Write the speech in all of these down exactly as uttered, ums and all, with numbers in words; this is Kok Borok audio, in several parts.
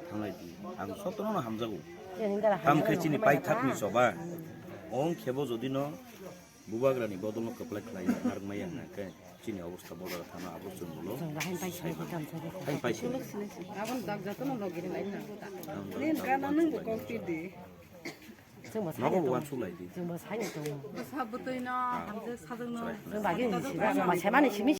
Thanglai di, ang sotono no hamjago. Tam khe chini paithakni choba. Ong khebo jodi no bubagrani bodol no kwplai khlai narwknai ang khe chini obostha bodol thana abo chwng bolo. Hai paisa. Abon dak jato no logi ri lai na. Nin kana nung bo kok ti di. Nogo bo uansuk lai di. Chwng bo sai ni tongo. Bwsa bwtwi no hamjak sajak no. Chwng bagwi ni simi, chwng ba semani simi.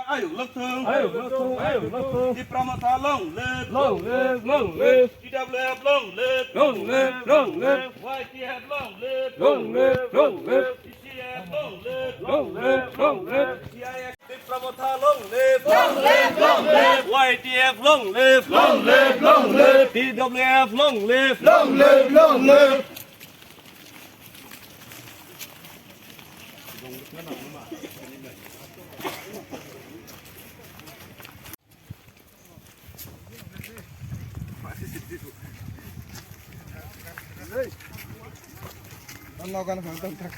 Ayuk lokthung. Ayuk lokthung, ayuk lokthung. Tipra Motha long live. Long live, long live. T W F long live. Long live, long live. Y T F long live. Long live, long live. T C F long live. Long live, long live. T I F Tipra Motha long live. Long live, long live. Y T F long live. Long live, long live. T W F long live. Long live, long live. Nogan phang tong thak.